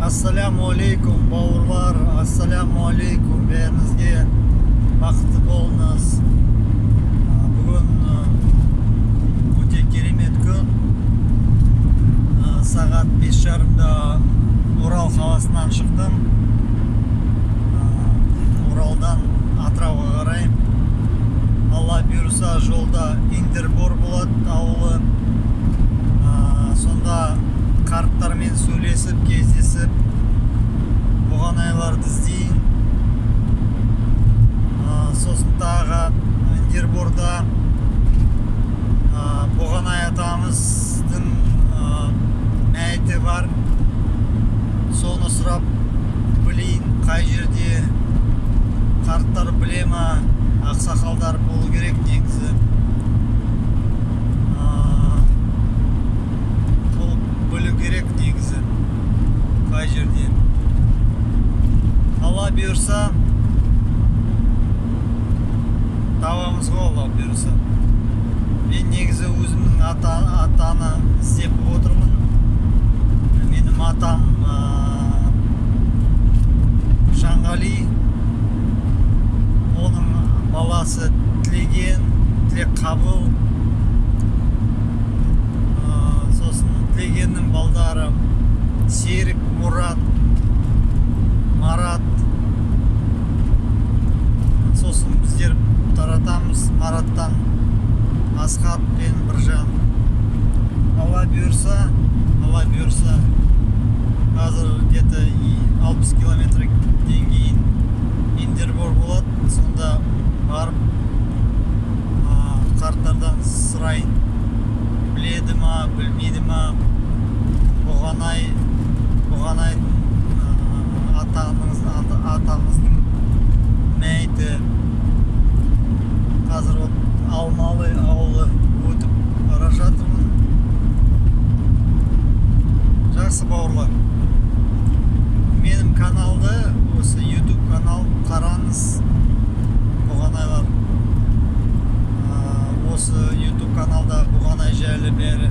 Ассаляму алейкум, бауырлар, ассаляму алейкум бәріңізге, бақытты болыңыз. Бүгін өте керемет күн. Сағат 5:30-да Орал қаласынан шықтым. Оралдан Атырауға қарай. Алла бұйырса, жолда Индербор болады ауылы. Сонда қарттармен сөйлесіп, кездесіп, бұғанайларды іздейін. Сосын тағы Индерборда Бұғанай атамыздың мәйіті бар. Соны сұрап білейін, қай жерде, қарттар біле ма, ақсақалдар болу керек негізі. Ол білу керек негізі қай жерде. Алла бұйырса, табамыз ғой, Алла бұйырса. Мен негізі өзімнің атаны іздеп отырмын. Менің атам Жанғали, оның баласы Тілеген, Тілекқабыл, сосын Тілегеннің балдары Серік, Мұрат, Марат. Сосын біздер таратамыз Мараттан Асхат пен Біржан. Алла бұйырса, Алла бұйырса, қазір где-то 60 километрден кейін Индербор болады. Сонда барып қарттардан сұрайын, біледі ма, білмейді ма Бұғанайдың атамыздың мәйіті. Қазір вот Алмалы ауылы өтіп бара жатырмын. Жақсы, бауырлар, менің каналды, осы YouTube канал қараңыз, бұғанайлар. Осы YouTube каналда Бұғанай жайлы бәрі.